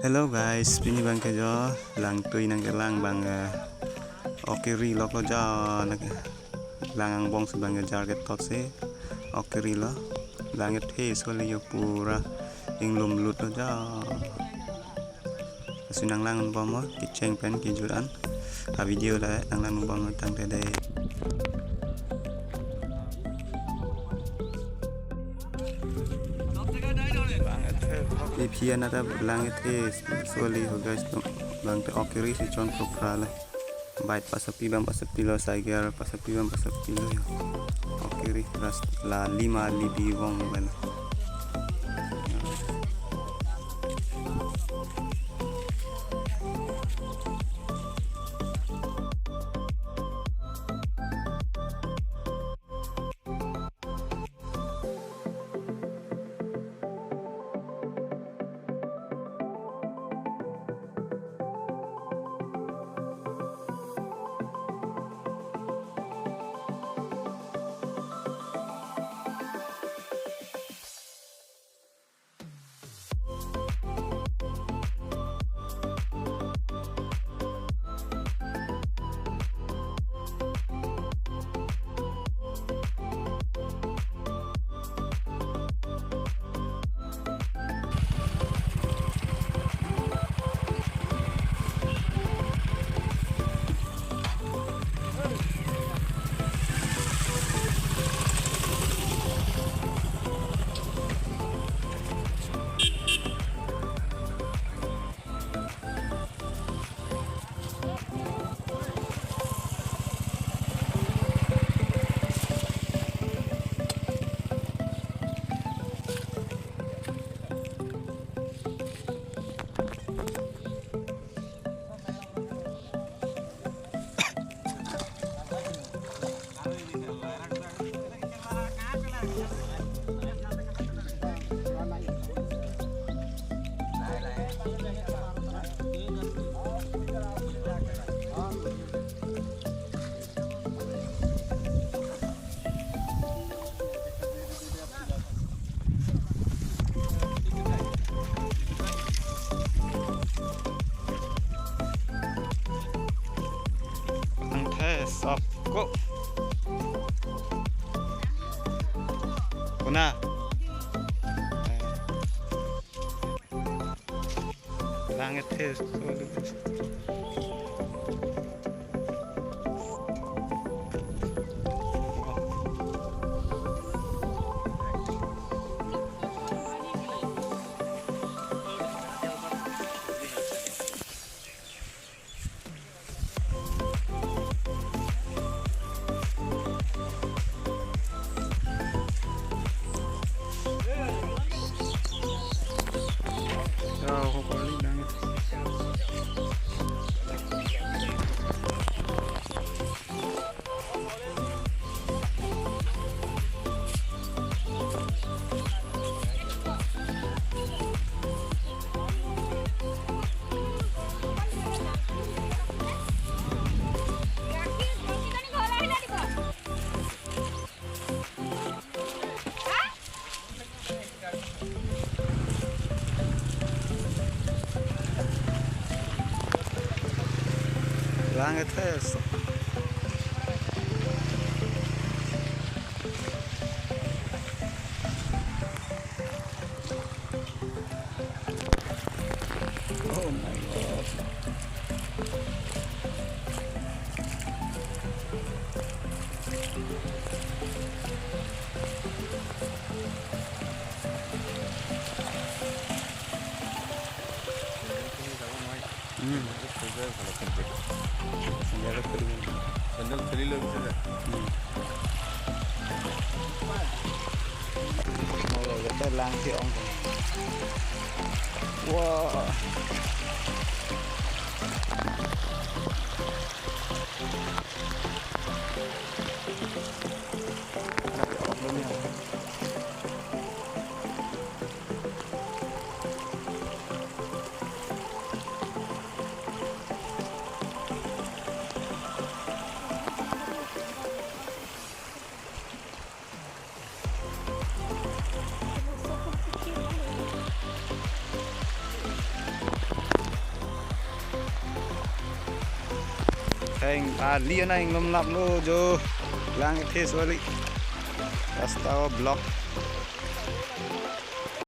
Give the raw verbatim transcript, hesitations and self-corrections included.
Hello guys, pini abang ke jo langtui nangkelang abang, eh, ok keri lok lo jo, nang lang angbong si abang ke jar ketot si ok keri lo, lang kethe so le jo pura inglum lut lo jo. Lasi nanglang bom mo kecheng pen kejut an. A video la nanglang bom mo tangte dei. Iphi anata lang kethe so le ho guys, tangte ok keri si chon pro pra le. Bike pasapi abang pasapi lo, cycle pasapi abang pasapi lo. Ok keri ras la lima libi vong lo. Ang test of ko. Kuna. Lang test. Lang test. Oh my God. Hmm. Sandal kali. Sandal kali lo bisa dah. Hmm. Oh, kita lang si ong. Wah. Eng ali ana inglom laplo jo. Lang ethe suali. Rasta block.